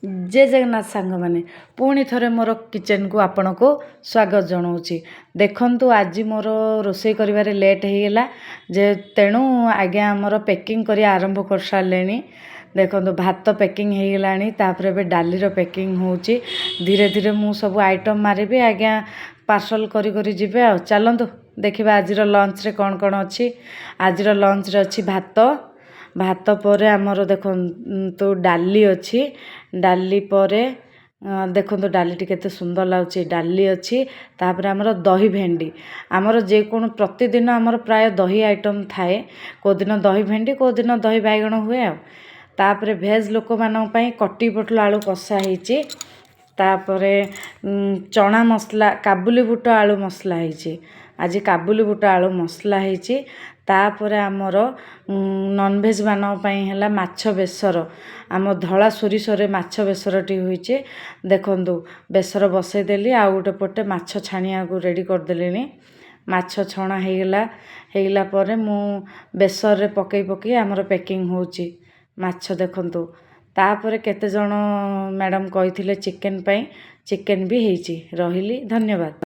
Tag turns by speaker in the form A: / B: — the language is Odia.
A: ଜୟ ଜଗନ୍ନାଥ ସାଙ୍ଗମାନେ, ପୁଣି ଥରେ ମୋର କିଚେନକୁ ଆପଣଙ୍କୁ ସ୍ୱାଗତ ଜଣାଉଛି। ଦେଖନ୍ତୁ, ଆଜି ମୋର ରୋଷେଇ କରିବାରେ ଲେଟ୍ ହେଇଗଲା ଯେ, ତେଣୁ ଆଜ୍ଞା ଆମର ପ୍ୟାକିଂ କରିବା ଆରମ୍ଭ କରିସାରିଲେଣି। ଦେଖନ୍ତୁ, ଭାତ ପ୍ୟାକିଂ ହେଇଗଲାଣି, ତାପରେ ଏବେ ଡାଲିର ପ୍ୟାକିଂ ହେଉଛି। ଧୀରେ ଧୀରେ ମୁଁ ସବୁ ଆଇଟମ୍ ମାରିବି, ଆଜ୍ଞା ପାର୍ସଲ କରି କରି ଯିବେ। ଆଉ ଚାଲନ୍ତୁ ଦେଖିବା ଆଜିର ଲଞ୍ଚରେ କ'ଣ କ'ଣ ଅଛି। ଆଜିର ଲଞ୍ଚରେ ଅଛି ଭାତ। ଭାତ ପରେ ଆମର ଦେଖନ୍ତୁ ଡାଲି ଅଛି। ଡାଲି ପରେ ଦେଖନ୍ତୁ, ଡାଲିଟି କେତେ ସୁନ୍ଦର ଲାଗୁଛି। ଡାଲି ଅଛି, ତାପରେ ଆମର ଦହି ଭେଣ୍ଡି। ଆମର ପ୍ରତିଦିନ ଆମର ପ୍ରାୟ ଦହି ଆଇଟମ୍ ଥାଏ। କେଉଁଦିନ ଦହି ଭେଣ୍ଡି, କେଉଁଦିନ ଦହି ବାଇଗଣ ହୁଏ। ଆଉ ତାପରେ ଭେଜ୍ ଲୋକମାନଙ୍କ ପାଇଁ କଟି ପୋଟଳ ଆଳୁ କଷା ହେଇଛି। ତାପରେ ଚଣା ମସଲା, କାବୁଲି ବୁଟ ଆଳୁ ମସଲା ହେଇଛି। ଆଜି କାବୁଲି ବୁଟ ଆଳୁ ମସଲା ହେଇଛି। ତାପରେ ଆମର ନନଭେଜ୍ ମାନଙ୍କ ପାଇଁ ହେଲା ମାଛ ବେସର। ଆମ ଧଳା ସୋରିଷରେ ମାଛ ବେସରଟି ହୋଇଛି। ଦେଖନ୍ତୁ, ବେସର ବସେଇଦେଲି, ଆଉ ଗୋଟେ ପଟେ ମାଛ ଛାଣିବାକୁ ରେଡ଼ି କରିଦେଲିଣି। ମାଛ ଛଣା ହେଇଗଲା। ହେଇଗଲା ପରେ ମୁଁ ବେସରରେ ପକେଇ ପକେଇ ଆମର ପ୍ୟାକିଂ ହେଉଛି ମାଛ। ଦେଖନ୍ତୁ, ତାପରେ କେତେ ଜଣ ମ୍ୟାଡ଼ାମ୍ କହିଥିଲେ ଚିକେନ୍ ପାଇଁ, ଚିକେନ୍ ବି ହେଇଛି। ରହିଲି, ଧନ୍ୟବାଦ।